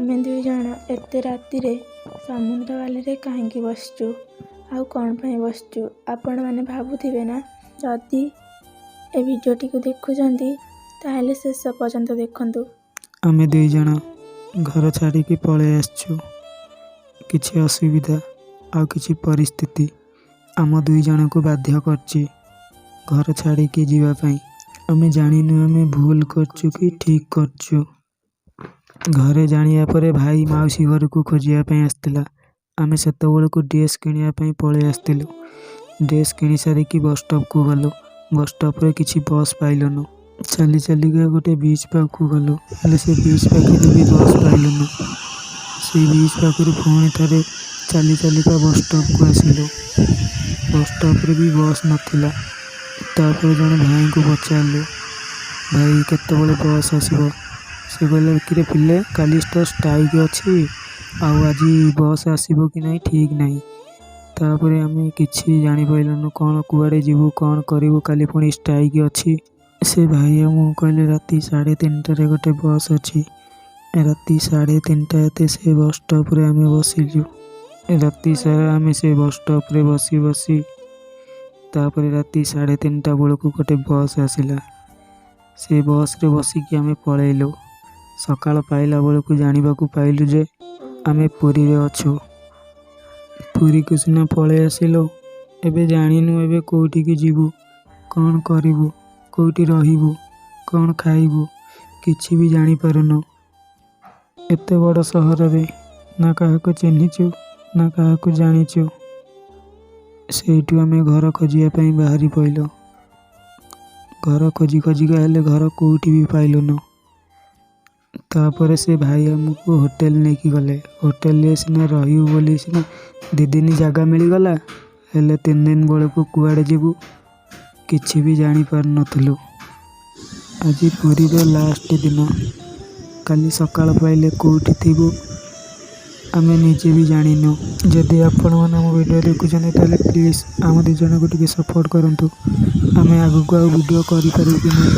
ଆମେ ଦୁଇ ଜଣ ଏତେ ରାତିରେ ସମୁଦ୍ର ବାଲିରେ କାହିଁକି ବସିଛୁ ଆଉ କ'ଣ ପାଇଁ ବସିଛୁ, ଆପଣମାନେ ଭାବୁଥିବେ ନା? ଯଦି ଏ ଭିଡ଼ିଓଟିକୁ ଦେଖୁଛନ୍ତି, ତାହେଲେ ଶେଷ ପର୍ଯ୍ୟନ୍ତ ଦେଖନ୍ତୁ। ଆମେ ଦୁଇ ଜଣ ଘର ଛାଡ଼ିକି ପଳେଇ ଆସିଛୁ। କିଛି ଅସୁବିଧା ଆଉ କିଛି ପରିସ୍ଥିତି ଆମ ଦୁଇ ଜଣଙ୍କୁ ବାଧ୍ୟ କରିଛି ଘର ଛାଡ଼ିକି ଯିବା ପାଇଁ। ଆମେ ଜାଣିନୁ ଆମେ ଭୁଲ କରୁଛୁ କି ଠିକ୍ କରୁଛୁ। ଘରେ ଜାଣିବା ପରେ ଭାଇ ମାଉସୀ ଘରକୁ ଖୋଜିବା ପାଇଁ ଆସିଥିଲା। ଆମେ ସେତେବେଳକୁ ଡ୍ରେସ୍ କିଣିବା ପାଇଁ ପଳେଇ ଆସିଥିଲୁ। ଡ୍ରେସ୍ କିଣି ସାରିକି ବସ୍ ଷ୍ଟପ୍କୁ ଗଲୁ। ବସ୍ ଷ୍ଟପ୍ରେ କିଛି ବସ୍ ପାଇଲୁନୁ। ଚାଲି ଚାଲିକା ଗୋଟେ ବିଚ୍ ପାଖକୁ ଗଲୁ, ହେଲେ ସେ ବିଚ୍ ପାଖରେ ବି ବସ୍ ପାଇଲୁନୁ। ସେଇ ବିଚ୍ ପାଖରୁ ପୁଣି ଥରେ ଚାଲି ଚାଲିକା ବସ୍ ଷ୍ଟପ୍କୁ ଆସିଲୁ। ବସ୍ ଷ୍ଟପ୍ରେ ବି ବସ୍ ନଥିଲା। ତାପରେ ଜଣେ ଭାଇଙ୍କୁ ପଚାରିଲୁ, "ଭାଇ, କେତେବେଳେ ବସ୍ ଆସିବ?" ସେ କହିଲେ, "କିରେ ପିଲେ, କାଲି ତ ଷ୍ଟ୍ରାଇକ୍ ଅଛି ଆଉ ଆଜି ବସ୍ ଆସିବ କି ନାହିଁ ଠିକ୍ ନାହିଁ।" ତାପରେ ଆମେ କିଛି ଜାଣିପାରିଲୁନୁ କ'ଣ, କୁଆଡ଼େ ଯିବୁ, କ'ଣ କରିବୁ, କାଲି ପୁଣି ଷ୍ଟ୍ରାଇକ୍ ଅଛି। ସେ ଭାଇ ଆମକୁ କହିଲେ, ରାତି 3:30ରେ ଗୋଟେ ବସ୍ ଅଛି। ରାତି 3:30 ଏତେ ସେ ବସ୍ ଷ୍ଟପ୍ରେ ଆମେ ବସିଲୁ। ରାତି ସାରା ଆମେ ସେ ବସ୍ ଷ୍ଟପ୍ରେ ବସି ବସି ତାପରେ ରାତି 3:30 ବେଳକୁ ଗୋଟେ ବସ୍ ଆସିଲା। ସେ ବସ୍ରେ ବସିକି ଆମେ ପଳେଇଲୁ। ସକାଳ ପାଇଲା ବେଳକୁ ଜାଣିବାକୁ ପାଇଲୁ ଯେ ଆମେ ପୁରୀରେ ଅଛୁ। ପୁରୀକୁ ସିନା ପଳେଇ ଆସିଲୁ, ଏବେ ଜାଣିନୁ ଏବେ କେଉଁଠିକି ଯିବୁ, କ'ଣ କରିବୁ, କେଉଁଠି ରହିବୁ, କ'ଣ ଖାଇବୁ, କିଛି ବି ଜାଣିପାରୁନୁ। ଏତେ ବଡ଼ ସହରରେ ନା କାହାକୁ ଚିହ୍ନିଛୁ ନା କାହାକୁ ଜାଣିଛୁ। ସେଇଠୁ ଆମେ ଘର ଖୋଜିବା ପାଇଁ ବାହାରି ପଡ଼ିଲୁ। ଘର ଖୋଜି ଖୋଜିକା ହେଲେ ଘର କେଉଁଠି ବି ପାଇଲୁନୁ। ତାପରେ ସେ ଭାଇ ଆମକୁ ହୋଟେଲ ନେଇକି ଗଲେ। ହୋଟେଲରେ ସିନା ରହିବୁ ବୋଲି ସିନା 2 ଦିନ ଜାଗା ମିଳିଗଲା, ହେଲେ 3 ଦିନ ବେଳକୁ କୁଆଡ଼େ ଯିବୁ କିଛି ବି ଜାଣିପାରୁନଥିଲୁ। ଆଜି ପୁରୀର ଲାଷ୍ଟ ଦିନ। କାଲି ସକାଳ ପାଇଲେ କେଉଁଠି ଥିବୁ ଆମେ ନିଜେ ବି ଜାଣିନୁ। ଯଦି ଆପଣମାନେ ଆମ ଭିଡ଼ିଓ ଦେଖୁଛନ୍ତି, ତାହେଲେ ପ୍ଲିଜ୍ ଆମ ଦୁଇ ଜଣଙ୍କୁ ଟିକେ ସପୋର୍ଟ କରନ୍ତୁ। ଆମେ ଆଗକୁ ଆଉ ଭିଡ଼ିଓ କରିପାରିବୁ କି ନାହିଁ।